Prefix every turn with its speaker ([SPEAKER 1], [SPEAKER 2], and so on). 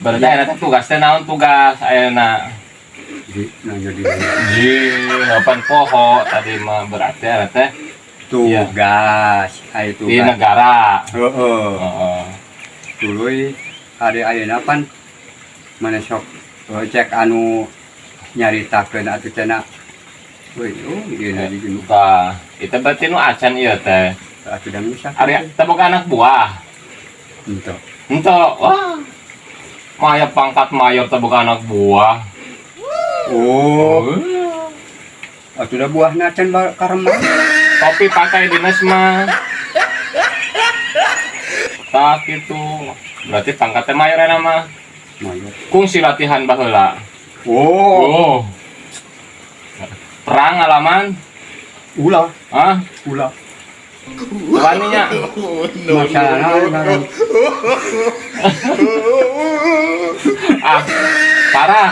[SPEAKER 1] Berarti ayeuna teh tugas teh naon, tugas ayeuna?
[SPEAKER 2] Di nanya di
[SPEAKER 1] Di open poho tadi mah, berarti ayeuna teh
[SPEAKER 2] tugas aya
[SPEAKER 1] di
[SPEAKER 2] tugas.
[SPEAKER 1] Negara.
[SPEAKER 2] Heeh.
[SPEAKER 1] Heeh.
[SPEAKER 2] Tuluy ari ayeuna pan mana sok cek anu nyaritakeun atuh cenah. Woi, oh ieu na di nu
[SPEAKER 1] Tah, itu berarti nu acan ieu teh.
[SPEAKER 2] Atuh da bisa.
[SPEAKER 1] Ari teh boga anak buah?
[SPEAKER 2] Henteu.
[SPEAKER 1] Henteu. Wah. Maya pangkat mayor teh boga anak buah.
[SPEAKER 2] Oh, atuh da buahna can karemang.
[SPEAKER 1] Topi pakai dinas mah. Tak gitu. Berarti pangkatnya mayor eta mah.
[SPEAKER 2] Mayor.
[SPEAKER 1] Kungsi latihan baheula.
[SPEAKER 2] Oh,
[SPEAKER 1] Oh. Perang ngalaman?
[SPEAKER 2] Ulah,
[SPEAKER 1] Ah,
[SPEAKER 2] ulah.
[SPEAKER 1] Waninya.
[SPEAKER 2] Masalahna barang.
[SPEAKER 1] Ah, parah.